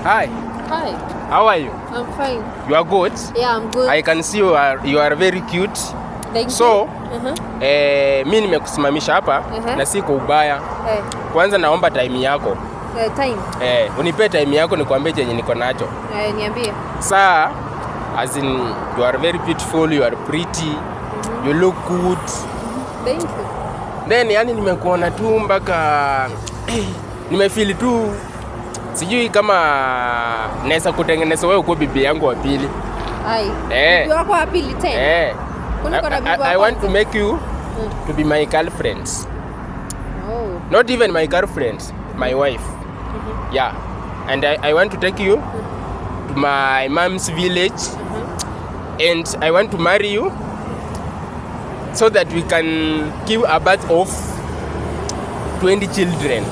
Hi, Hi, how are you? I'm fine. You are good? Yeah, I'm good. I can see you are very cute. Thank So, you. Mi nimekusimamisha hapa na si kwa ubaya. Kwanza naomba time yako. Time. Unipe time yako nikwambie chenye niko nacho. Niambie. Saa, as in, you are very beautiful, you are pretty, you look good. Thank you. Then yani nimekuona tu mpaka nimefeel tu sijui kama naweza kutengeneza wewe ukuwe bibi yangu wa pili. Ai. Eh. Bibi wako wa pili tena? Eh. Kwani uko na bibi wa I want to kwanza? Make you to be my girlfriend. Oh. Not even my girlfriend, my wife. Yeah. And I want to take you to my mom's village and I want to marry you so that we can give a birth of 20 children.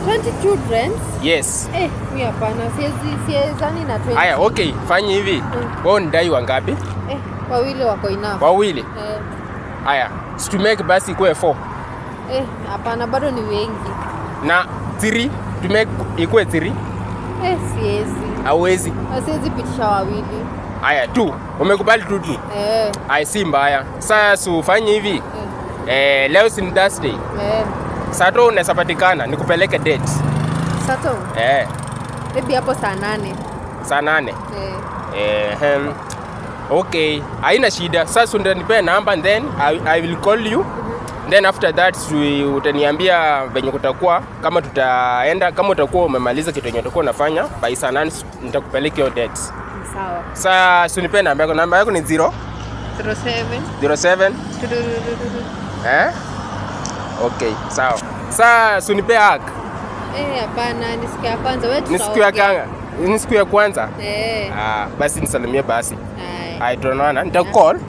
20 children? Yes. Eh, mi hapana, siwezi, siwezani na 20. Haya, okay, fanya hivi. Wewe unadai wangapi? Eh, wawili wako enough. Wawili. Eh, Haya, si tumake basi ikuwe 4. Eh, hapana, bado ni wengi. Na 3, tumake ikuwe 3. Eh, siwezi. Hauwezi. Siwezi pitisha wawili. Haya, tu. Umekubali tu tu. Eh, Ai, si mbaya. Sasa ufanye hivi. Eh, Eh, leo si ni Thursday. Eh. Sato unaweza patikana nikupeleke date. Sato, Eh, maybe hapo saa 8. saa 8. Eh, Eh, okay, haina shida. Sasa utanipea namba and then I will call you. Then after that utaniambia venye kutakuwa, kama tutaenda, kama utakuwa umemaliza kitu yenye utakuwa unafanya by saa 8, nitakupeleka hiyo date. Sawa. Sasa unipe namba yako. Namba yako ni 0 07 07 Tururururu. Eh? Okay, sawa. Sasa unipe hug. Eh, hapana, ni siku ya kwanza. Wewe Ni siku ya tutaongea. kanga. Ni siku ya kwanza. Eh. Ah, basi nisalimie basi. Haya. Hai, tunaona. Nitakucall.